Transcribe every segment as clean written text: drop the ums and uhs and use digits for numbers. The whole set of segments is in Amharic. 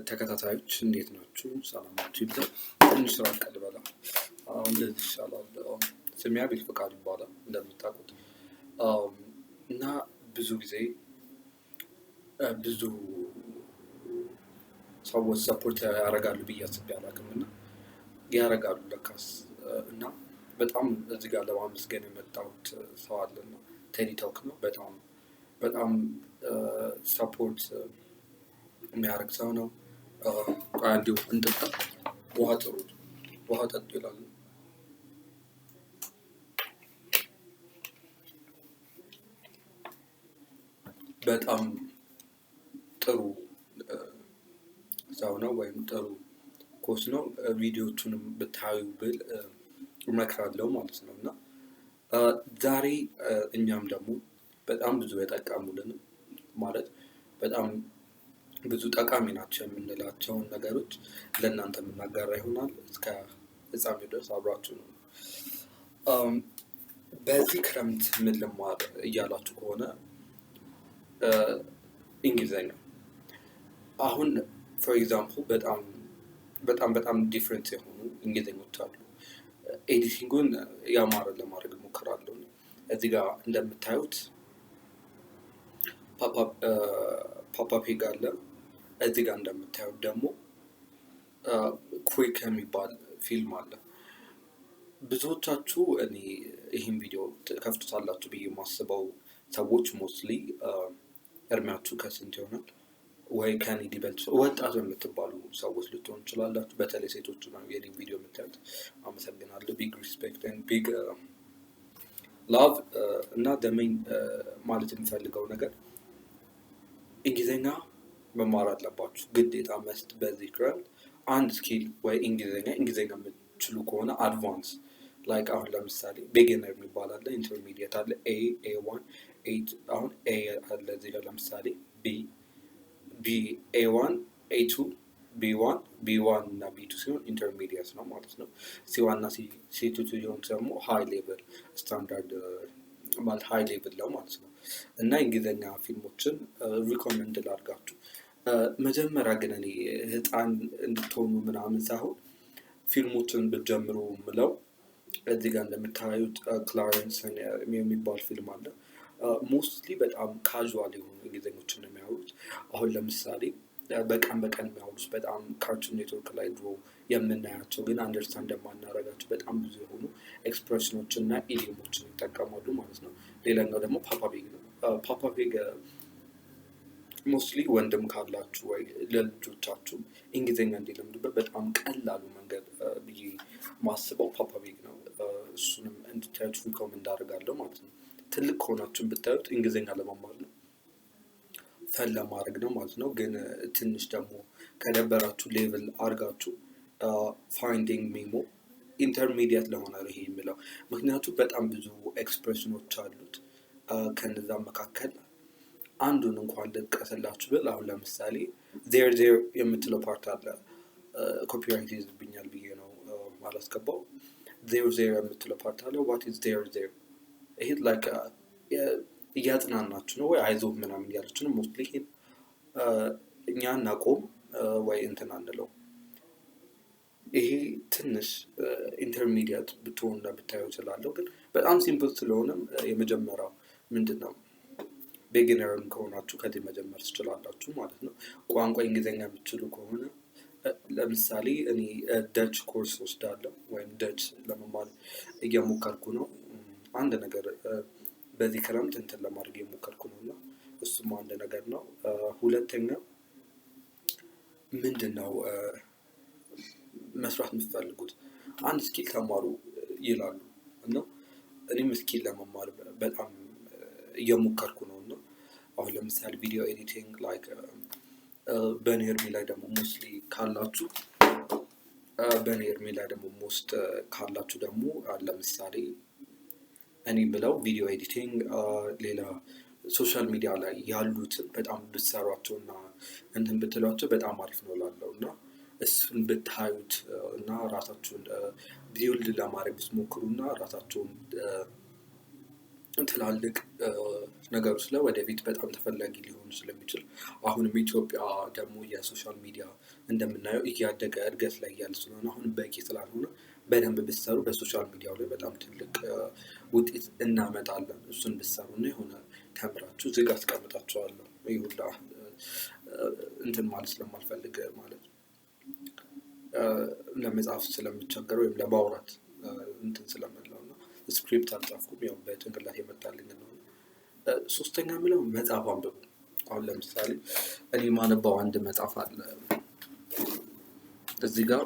ተከታታዮች እንዴት ናችሁ? ሰላማችሁ ይብዛ። ትንሽ ራቅ ልበላ፣ እንደዚህ ይሻላል። ስሜ አቤል ፈቃዱ ይባላል እንደምታውቁት እና ብዙ ጊዜ ብዙ ሰዎች support ያደርጋሉ ብዬ አስቤ አላውቅም እና ያደርጋሉ ለካስ። እና በጣም እዚህ ጋር ለማመስገን የመጣሁት ሰው አለና ቴዲ ቶክ ነው። በጣም በጣም support የሚያደርግ ሰው ነው። እንዲሁ እንጠጣ፣ ውሃ ጥሩ ውሃ ጠጡ ይላሉ። በጣም ጥሩ ሰው ነው ወይም ጥሩ ኮስ ነው። ቪዲዮቹንም ብታዩ ብል እመክራለሁ ማለት ነው። እና ዛሬ እኛም ደግሞ በጣም ብዙ የጠቀሙልን ማለት በጣም ብዙ ጠቃሚ ናቸው የምንላቸውን ነገሮች ለእናንተ የምናጋራ ይሆናል። እስከ ፍጻሜው ድረስ አብራችሁ ነው። በዚህ ክረምት ምን ልማር እያላችሁ ከሆነ እንግሊዝኛ አሁን for example በጣም በጣም በጣም different የሆኑ እንግሊዝኞች አሉ። Editing ኡን ያማረ ለማድረግ እሞክራለሁ። እዚህ ጋር እንደምታዩት Peppa Pig አለ። እዚህ ጋር እንደምታዩት ደግሞ Quick የሚባል ፊልም አለ። ብዙዎቻችሁ እኔ ይህን ቪዲዮ ከፍቱታላችሁ ብዬ የማስበው ሰዎች mostly እድሜያችሁ ከስንት ይሆናል ወይ ከኔ ሊበልጥ ወጣት የምትባሉ ሰዎች ልትሆኑ ትችላላችሁ። በተለይ ሴቶቹ ነው የኔን ቪዲዮ የምታዩት። አመሰግናለሁ። Big respect and big love። እና the main ማለት የምፈልገው ነገር እንግሊዝኛ መማር አለባችሁ ግዴታ must። በዚህ ክረምት አንድ skill ወይ እንግሊዝኛ የምትችሉ ከሆነ advance like አሁን ለምሳሌ beginner የሚባል አለ፣ intermediate አለ፣ A A1 A2 አሁን A አለ እዚህ ጋር ለምሳሌ B B A1 A2 B1 B1 እና B2 ሲሆን intermediate ነው ማለት ነው። C1 እና C2 ሲሆን ደግሞ high level standard ማለት high level ነው ማለት ነው። እና እንግሊዝኛ ፊልሞችን recommend ላድርጋችሁ። መጀመሪያ ግን እኔ ህፃን እንድትሆኑ ምናምን ሳይሆን ፊልሞችን ብትጀምሩ ምለው እዚህ ጋር እንደምታዩት Clarence የሚባል ፊልም አለ። Mostly በጣም casual የሆኑ እንግሊዝኞችን ነው የሚያወሩት። አሁን ለምሳሌ በቀን በቀን የሚያወሩት በጣም Cartoon Network ላይ ድሮ የምናያቸው ግን understand የማናደርጋቸው በጣም ብዙ የሆኑ expression ኦችን እና idiom ኦችን ይጠቀማሉ ማለት ነው። ሌላኛው ደግሞ Peppa Pig ነው። Peppa Pig mostly ወንድም ካላችሁ ወይ ለልጆቻችሁ እንግሊዝኛ እንዲለምዱበት በጣም ቀላሉ መንገድ ብዬ ማስበው Peppa Pig ነው። እሱንም እንድታዩት recommend አደርጋለሁ ማለት ነው። ትልቅ ከሆናችሁን ብታዩት እንግሊዝኛ ለመማር ነው፣ fun ለማድረግ ነው ማለት ነው። ግን ትንሽ ደግሞ ከደበራችሁ level አድርጋችሁ Finding Nemo intermediate ለሆነ ይሄ የሚለው ምክንያቱም በጣም ብዙ expression ኦች አሉት። ከነዛም መካከል አንዱን እንኳን ልጥቀስላችሁ ብል አሁን ለምሳሌ there there የምትለው part አለ። Copyright ይዝብኛል ብዬ ነው ማላስገባው። There there የምትለው part አለ። What is there there? ይሄ like እያጽናናችሁ ነው ወይ አይዞህ ምናምን እያለች ነው። Mostly ይሄን እኛ እናቆም ወይ እንትን አንለው። ይሄ ትንሽ intermediate ብትሆኑና ብታዩ እችላለሁ፣ ግን በጣም simple ስለሆነም የመጀመሪያው ምንድን ነው beginner ም ከሆናችሁ ከዚህ መጀመር ትችላላችሁ ማለት ነው። ቋንቋ እንግሊዝኛ የምትችሉ ከሆነ ለምሳሌ እኔ Dutch course ወስዳለሁ ወይም ደች ለመማር እየሞከርኩ ነው። አንድ ነገር በዚህ ክረምት እንትን ለማድረግ እየሞከርኩ ነው እና እሱም አንድ ነገር ነው። ሁለተኛ ምንድን ነው መስራት የምትፈልጉት? አንድ skill ተማሩ ይላሉ እና እኔም skill ለመማር በጣም እየሞከርኩ ነው። እና አሁን ለምሳሌ video editing like በእኔ እድሜ ላይ ደግሞ mostly ካላችሁ በእኔ እድሜ ላይ ደግሞ most ካላችሁ ደግሞ ለምሳሌ እኔ ብለው video editing ሌላ social media ላይ ያሉትን በጣም ብትሰሯቸው እና እንትን ብትሏቸው በጣም አሪፍ ነው እላለሁ። እና እሱን ብታዩት እና ራሳችሁን build ለማድረግ ብትሞክሩ እና ራሳችሁን ትላልቅ ነገሮች ላይ ወደፊት በጣም ተፈላጊ ሊሆኑ ስለሚችል፣ አሁንም ኢትዮጵያ ደግሞ የ social media እንደምናየው እያደገ እድገት ላይ እያለ ስለሆነ፣ አሁንም በቂ ስላልሆነ በደንብ ብትሰሩ በ social media ው ላይ በጣም ትልቅ ውጤት እናመጣለን። እሱን ብትሰሩ እና የሆነ ተምራችሁ እዚህ ጋር አስቀምጣችኋለሁ። ይህ ሁላ እንትን ማለት ስለማልፈልግ፣ ማለት ለመጻፍ ስለምቸገር ወይም ለማውራት እንትን ስለምለው እና script አልጻፍኩም። ያው በጭንቅላት የመጣልኝ ነው። ሶስተኛ የምለው መጽሐፍ አንብቡ። አሁን ለምሳሌ እኔ ማነባው አንድ መጽሐፍ አለ፣ እዚህ ጋር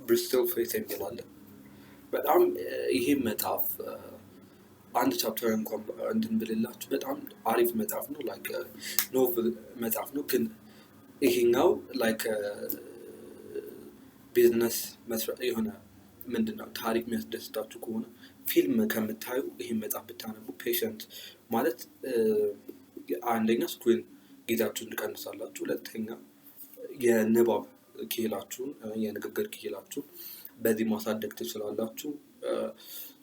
Bristle Face የሚል አለ። በጣም ይሄ መጽሐፍ አንድ chapter እንኳን እንትን ብልላችሁ በጣም አሪፍ መጽሐፍ ነው። Like novel መጽሐፍ ነው። ግን ይሄኛው like business የሆነ ምንድን ነው ታሪክ የሚያስደስታችሁ ከሆነ ፊልም ከምታዩ ይህን መጽሐፍ ብታነቡ patient ማለት አንደኛ screen ጊዜያችሁን ትቀንሳላችሁ፣ ሁለተኛ የንባብ ክህላችሁን የንግግር ክህላችሁን በዚህ ማሳደግ ትችላላችሁ።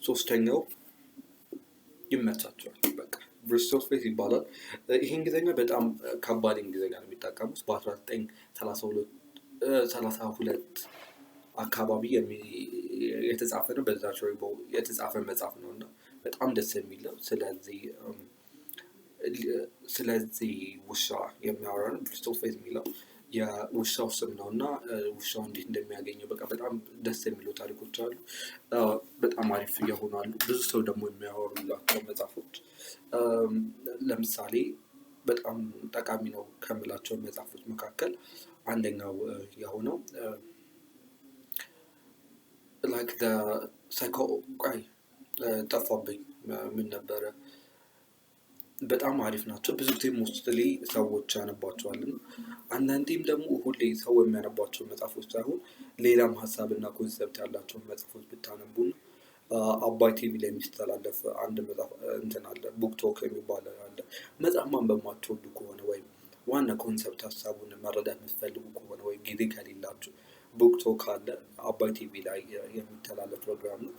ሶስተኛው ይመቻቸዋል። በቃ Bristle Face ይባላል። ይህ እንግሊዝኛ በጣም ከባድ እንግሊዝኛ ነው የሚጠቀሙት። በ1932 አካባቢ የተጻፈ ነው። በዛ የተጻፈ መጽሐፍ ነው እና በጣም ደስ የሚል ነው። ስለዚህ ውሻ የሚያወራ ነው። Bristle Face የሚለው የውሻው ስም ነው እና ውሻው እንዴት እንደሚያገኘው በቃ በጣም ደስ የሚሉ ታሪኮች አሉ። በጣም አሪፍ እየሆኑ አሉ። ብዙ ሰው ደግሞ የሚያወሩላቸው መጽሐፎች፣ ለምሳሌ በጣም ጠቃሚ ነው ከምላቸው መጽሐፎች መካከል አንደኛው የሆነው like psycho፣ ቆይ ጠፋብኝ፣ ምን ነበረ? በጣም አሪፍ ናቸው። ብዙ ጊዜ mostly ሰዎች ያነቧቸዋል። እና አንዳንዴም ደግሞ ሁሌ ሰው የሚያነቧቸው መጽሐፎች ሳይሆን ሌላም ሀሳብና concept ያላቸውን መጽሐፎች ብታነቡና አባይ ቲቪ ላይ የሚተላለፍ አንድ መጽሐፍ እንትን አለ፣ Book Talk የሚባል አለ። መጽሐፍ ማንበብ ማትወዱ ከሆነ ወይም ዋና concept ሀሳቡን መረዳት የምትፈልጉ ከሆነ ወይም ጊዜ ከሌላችሁ Book Talk አለ፣ አባይ ቲቪ ላይ የሚተላለፍ ፕሮግራም ነው።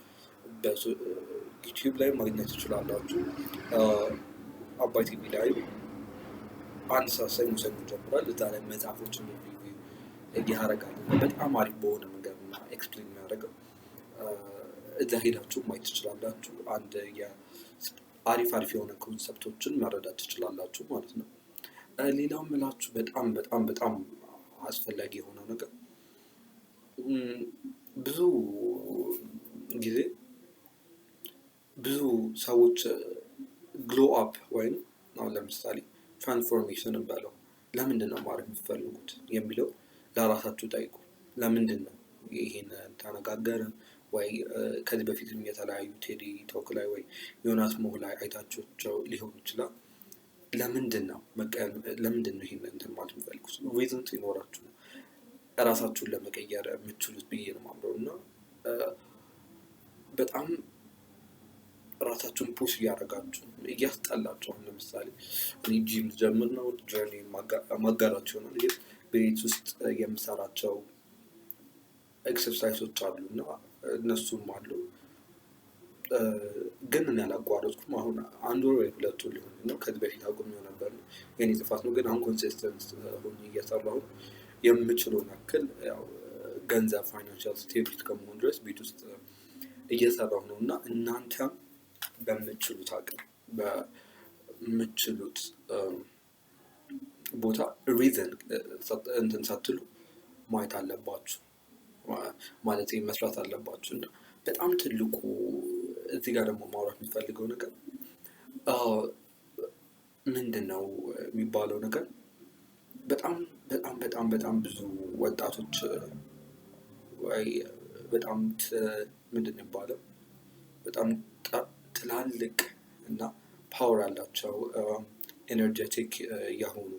ዩቲዩብ ላይ ማግኘት ትችላላችሁ። አባይ ቲቪ ላይ አንድ ሰዓት ሰኞ ሰኞ ይጀምራል። እዛ ላይ መጽሐፎችን review ያደርጋል። በጣም አሪፍ በሆነ መንገድ እና explain የሚያደርገው እዛ ሄዳችሁ ማየት ትችላላችሁ። አንድ አሪፍ አሪፍ የሆነ concept ኦችን መረዳት ትችላላችሁ ማለት ነው። ሌላው ምላችሁ በጣም በጣም በጣም አስፈላጊ የሆነው ነገር፣ ብዙ ጊዜ ብዙ ሰዎች glow up ወይም አሁን ለምሳሌ transformation እንበለው፣ ለምንድን ነው ማድረግ የምትፈልጉት የሚለው ለራሳችሁ ጠይቁ። ለምንድን ነው ይሄን ተነጋገርን ወይ ከዚህ በፊትም የተለያዩ TED Talk ላይ ወይ ዮናስ ሞህ ላይ አይታችኋቸው ሊሆን ይችላል። ለምንድን ነው ይሄን እንትን ማለት የምፈልጉት? Reason ሲኖራችሁ ነው እራሳችሁን ለመቀየር የምትችሉት ብዬ ነው የማምነው። እና በጣም ራሳችሁን push እያደረጋችሁ እያስጠላችሁ፣ አሁን ለምሳሌ እኔ ጂም ጀምር ነው፣ journey ማጋራችሁ ይሆናል። ግን ቤት ውስጥ የምሰራቸው exercise ኦች አሉ እና እነሱም አሉ፣ ግን እኔ አላቋረጥኩም። አሁን አንድ ወር ወይ 2 ወር ሊሆን ነው። ከዚህ በፊት አቁሜው ነበር፣ የኔ ጥፋት ነው። ግን አሁን consistent ሆኜ እየሰራሁ የምችለውን ያክል ያው ገንዘብ financial stable እስከመሆን ድረስ ቤት ውስጥ እየሰራሁ ነው። እና እናንተም በምትችሉት አቅም በምትችሉት ቦታ reason እንትን ሳትሉ ማየት አለባችሁ፣ ማለት መስራት አለባችሁ። እና በጣም ትልቁ እዚህ ጋር ደግሞ ማውራት የምፈልገው ነገር ምንድን ነው የሚባለው ነገር፣ በጣም በጣም በጣም በጣም ብዙ ወጣቶች ወይ በጣም ምንድን ነው የሚባለው በጣም ትላልቅ እና power ያላቸው energetic የሆኑ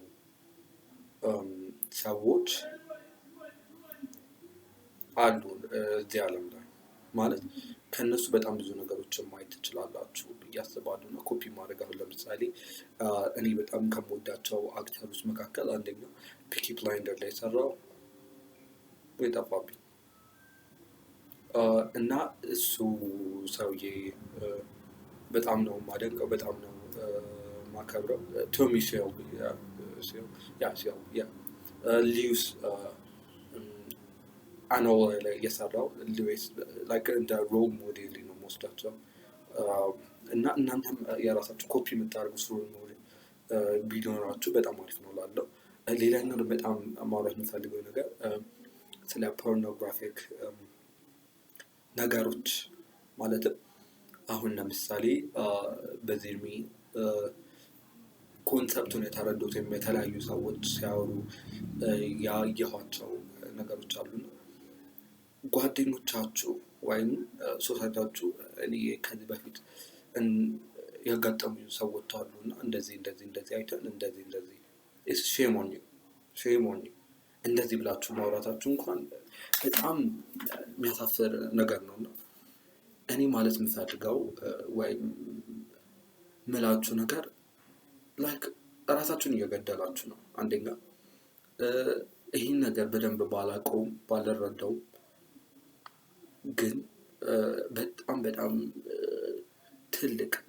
ሰዎች አሉ እዚህ ዓለም ላይ። ማለት ከእነሱ በጣም ብዙ ነገሮችን ማየት ትችላላችሁ ብዬ አስባለሁ። እና ኮፒ ማድረግ፣ አሁን ለምሳሌ እኔ በጣም ከምወዳቸው actor ኦች መካከል አንደኛው Peaky Blinder ላይ የሰራው ወይ ጠፋብኝ። እና እሱ ሰውዬ በጣም ነው የማደንቀው፣ በጣም ነው ማከብረው። ቶሚ ሼልቢ፣ yeah yeah፣ ሊዩስ አኖላ ላይ የሰራው ሉዊስ like እንደ role model ነው የምወስዳቸው። እና እናንተም የራሳችሁ ኮፒ የምታደርጉት role model ቢኖራችሁ በጣም አሪፍ ነው ላለው። ሌላኛው በጣም ማውራት የምፈልገው ነገር ስለ pornographic ነገሮች፣ ማለትም አሁን ለምሳሌ በዚህ እድሜ concept ኡን የተረዱት ወይም የተለያዩ ሰዎች ሲያወሩ ያየኋቸው ነገሮች አሉና ጓደኞቻችሁ ወይም society ያችሁ፣ እኔ ከዚህ በፊት ያጋጠሙ ሰዎች አሉ እና እንደዚህ እንደዚህ እንደዚህ አይተን እንደዚህ እንደዚህ፣ shame on you, shame on you። እንደዚህ ብላችሁ ማውራታችሁ እንኳን በጣም የሚያሳፍር ነገር ነው። እና እኔ ማለት የምፈልገው ወይም ምላችሁ ነገር like እራሳችሁን እየገደላችሁ ነው። አንደኛ ይህን ነገር በደንብ ባላውቀውም ባልረዳውም ግን በጣም በጣም ትልቅ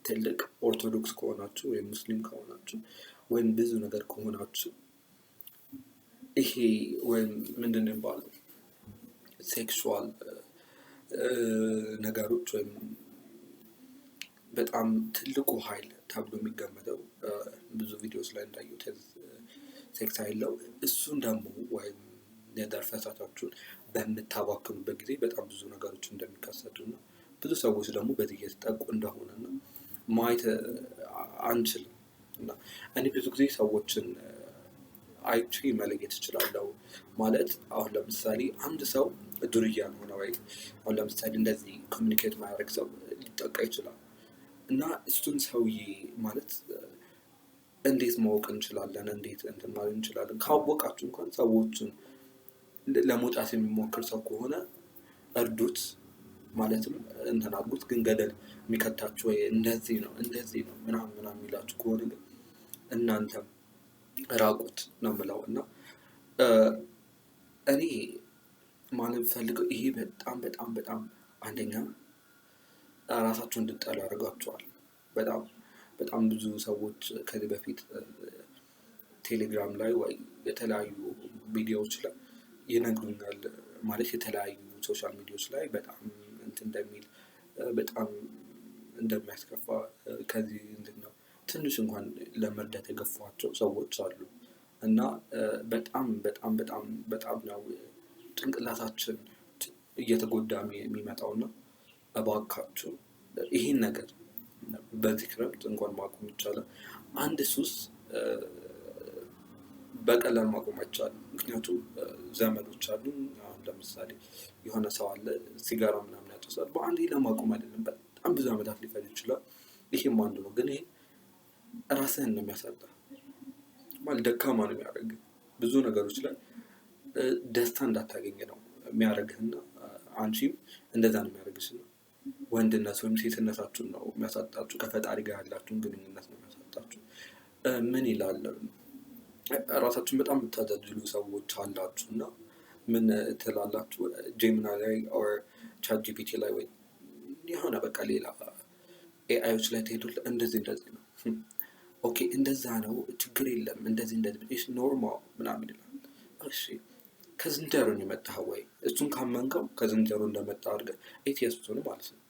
ትልቅ ኦርቶዶክስ ከሆናችሁ ወይም ሙስሊም ከሆናችሁ ወይም ብዙ ነገር ከሆናችሁ ይሄ ወይም ምንድን ነው የሚባለው sexual ነገሮች ወይም በጣም ትልቁ ኃይል ተብሎ የሚገመተው ብዙ videos ላይ እንዳየሁት sex ኃይል ነው። እሱን ደግሞ ወይም የዘር ፈሳሻችሁን በምታባክኑበት ጊዜ በጣም ብዙ ነገሮች እንደሚከሰቱ እና ብዙ ሰዎች ደግሞ በዚህ እየተጠቁ እንደሆነ እና ማየት አንችልም። እና እኔ ብዙ ጊዜ ሰዎችን አይቼ መለየት እችላለሁ። ማለት አሁን ለምሳሌ አንድ ሰው ዱርዬ ያልሆነ ወይ አሁን ለምሳሌ እንደዚህ communicate ማያደርግ ሰው ሊጠቃ ይችላል። እና እሱን ሰውዬ ማለት እንዴት ማወቅ እንችላለን? እንዴት እንትን ማለት እንችላለን? ካወቃችሁ እንኳን ሰዎችን ለመውጣት የሚሞክር ሰው ከሆነ እርዱት፣ ማለትም እንትን አድርጉት። ግን ገደል የሚከታችሁ ወይ እንደዚህ ነው እንደዚህ ነው ምናምን ምናምን የሚላችሁ ከሆነ ግን እናንተም ራቁት ነው የምለው። እና እኔ ማለት ፈልገው ይሄ በጣም በጣም በጣም አንደኛ ራሳችሁን እንድጠሉ ያደርጋችኋል። በጣም በጣም ብዙ ሰዎች ከዚህ በፊት ቴሌግራም ላይ ወይ የተለያዩ ሚዲያዎች ላይ ይነግሩኛል። ማለት የተለያዩ social media ዎች ላይ በጣም እንትን እንደሚል፣ በጣም እንደሚያስከፋ፣ ከዚህ እንትን ነው ትንሽ እንኳን ለመርዳት የገፏቸው ሰዎች አሉ። እና በጣም በጣም በጣም በጣም ነው ጭንቅላታችን እየተጎዳ የሚመጣው። እና እባካችሁ ይህን ነገር በዚህ ክረምት እንኳን ማቆም ይቻላል። አንድ ሱስ በቀላል ማቆም አይቻልም። ምክንያቱም ዘመዶች አሉ። አሁን ለምሳሌ የሆነ ሰው አለ፣ ሲጋራ ምናምን ያጨሳል። በአንዴ ለማቆም አይደለም፣ በጣም ብዙ ዓመታት ሊፈጅ ይችላል። ይሄም አንዱ ነው። ግን ይሄ ራስህን ነው የሚያሳጣ፣ ማለት ደካማ ነው የሚያደርግህ። ብዙ ነገሮች ላይ ደስታ እንዳታገኝ ነው የሚያደርግህና አንቺም እንደዛ ነው የሚያደርግሽ። እና ወንድነት ወይም ሴትነታችሁን ነው የሚያሳጣችሁ። ከፈጣሪ ጋር ያላችሁን ግንኙነት ነው የሚያሳጣችሁ። ምን ይላል፣ ራሳችሁን በጣም የምታጃጅሉ ሰዎች አላችሁ እና ምን ትላላችሁ? Gemini ላይ or ChatGPT ላይ ወይ የሆነ በቃ ሌላ AI ዎች ላይ ትሄዱ፣ እንደዚህ እንደዚህ ነው፣ okay እንደዛ ነው፣ ችግር የለም፣ እንደዚህ እንደዚህ normal ምናምን ይላል። እሺ ከዝንጀሮ ነው የመጣኸው ወይ? እሱን ካመንከው ከዝንጀሮ እንደመጣ አድርገህ atheist ነው ማለት ነው።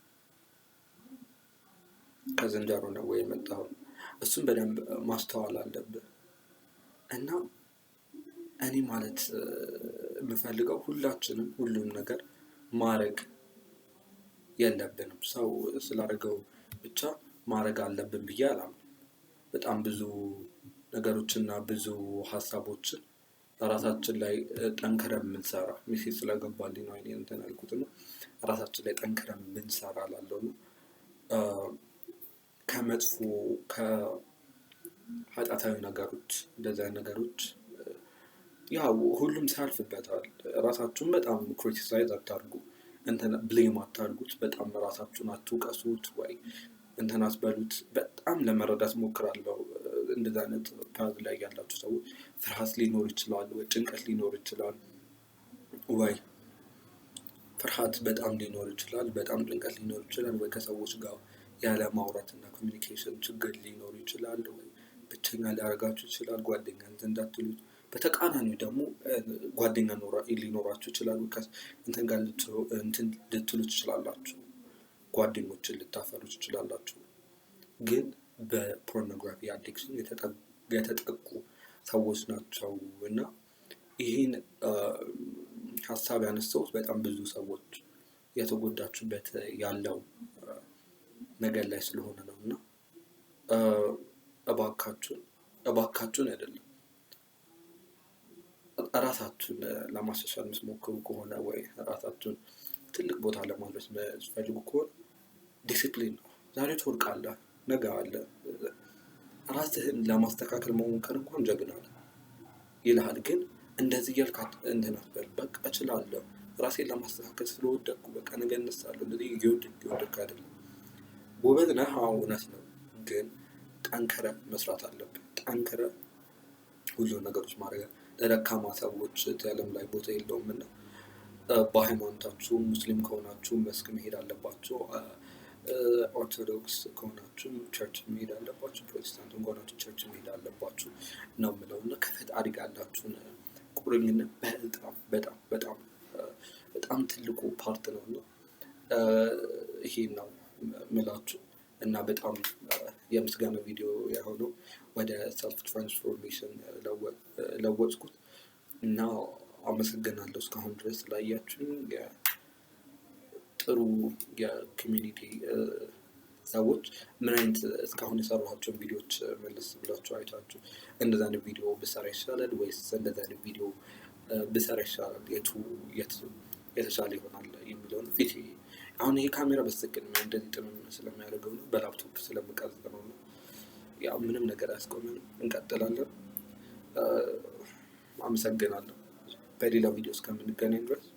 ከዝንጀሮ ነው ወይ የመጣኸው? እሱን በደንብ ማስተዋል አለብህ። እና እኔ ማለት የምፈልገው ሁላችንም ሁሉም ነገር ማድረግ የለብንም። ሰው ስላደረገው ብቻ ማድረግ አለብን ብዬ አላምንም። በጣም ብዙ ነገሮችና ብዙ ሀሳቦችን ራሳችን ላይ ጠንክረን ብንሰራ፣ message ስለገባልኝ ነው እኔ እንትን ያልኩት፣ እና ራሳችን ላይ ጠንክረን ብንሰራ እላለሁ። እና ከመጥፎ ከኃጢአታዊ ነገሮች እንደዚህ አይነት ነገሮች ያው ሁሉም ሲያልፍበታል። ራሳችሁን በጣም criticize አታርጉ፣ እንትን blame አታርጉት፣ በጣም ራሳችሁን አትውቀሱት ወይ እንትን አትበሉት። በጣም ለመረዳት ሞክራለሁ። እንደዚህ አይነት path ላይ ያላችሁ ሰዎች ፍርሃት ሊኖር ይችላል ወይ ጭንቀት ሊኖር ይችላል ወይ ፍርሃት በጣም ሊኖር ይችላል። በጣም ጭንቀት ሊኖር ይችላል። ወይ ከሰዎች ጋር ያለ ማውራት እና communication ችግር ሊኖር ይችላል። ወይ ብቸኛ ሊያደርጋችሁ ይችላል። ጓደኛ እንትን እንዳትሉት። በተቃራኒው ደግሞ ጓደኛ ሊኖራችሁ ይችላል። እንትን ጋር እንትን ልትሉ ትችላላችሁ። ጓደኞችን ልታፈሩ ትችላላችሁ። ግን በ pornography addiction የተጠቁ ሰዎች ናቸው። እና ይህን ሀሳብ ያነሳሁት በጣም ብዙ ሰዎች የተጎዳችሁበት ያለው ነገር ላይ ስለሆነ ነው። እና እባካችሁን፣ እባካችሁን አይደለም፣ ራሳችሁን ለማሻሻል የምትሞክሩ ከሆነ ወይ ራሳችሁን ትልቅ ቦታ ለማድረስ የምትፈልጉ ከሆነ ዲሲፕሊን ነው። ዛሬ ትወድቃለህ፣ ነገ አለ። ራስህን ለማስተካከል መሞከር እንኳን ጀግና ነህ ይልሃል። ግን እንደዚህ እያልክ እንትን አትበል። በቃ እችላለሁ፣ ራሴን ለማስተካከል ስለወደቅኩ በቃ ነገ እነሳለሁ። እንደዚህ እየወደቅክ እየወደቅክ አይደለም። ጎበዝ ነህ፣ አዎ እውነት ነው። ግን ጠንክረህ መስራት አለብህ። ጠንክረህ ሁሉ ነገሮች ማድረግ፣ ለደካማ ሰዎች ዓለም ላይ ቦታ የለውም። እና በሃይማኖታችሁ ሙስሊም ከሆናችሁ mosque መሄድ አለባችሁ። ኦርቶዶክስ ከሆናችሁ church መሄድ አለባችሁ። ፕሮቴስታንት ከሆናችሁ church መሄድ አለባችሁ ነው የምለው። እና ከፈጣሪ ጋር ያላችሁን ቁርኝነት በጣም በጣም በጣም በጣም ትልቁ part ነው። እና ይሄ ነው ምላችሁ። እና በጣም የምስጋና ቪዲዮ የሆነው ወደ self transformation ለወጥኩት። እና አመሰግናለሁ እስካሁን ድረስ ስላያችሁኝ። ጥሩ የ community ሰዎች፣ ምን አይነት እስካሁን የሰራኋቸውን ቪዲዮዎች መለስ ብላችሁ አይታችሁ እንደዛ አይነት ቪዲዮ ብሰራ ይሻላል ወይስ እንደዛ አይነት ቪዲዮ ብሰራ ይሻላል፣ የቱ የተሻለ ይሆናል የሚለውን፣ ፊት አሁን ይሄ ካሜራ በስትክክል እንደዚህ ጥምም ስለሚያደርገው ነው፣ በላፕቶፕ ስለምቀርጽ ነው። ያው ምንም ነገር አያስቆመንም፣ እንቀጥላለን። አመሰግናለሁ። በሌላ ቪዲዮ እስከምንገናኝ ድረስ።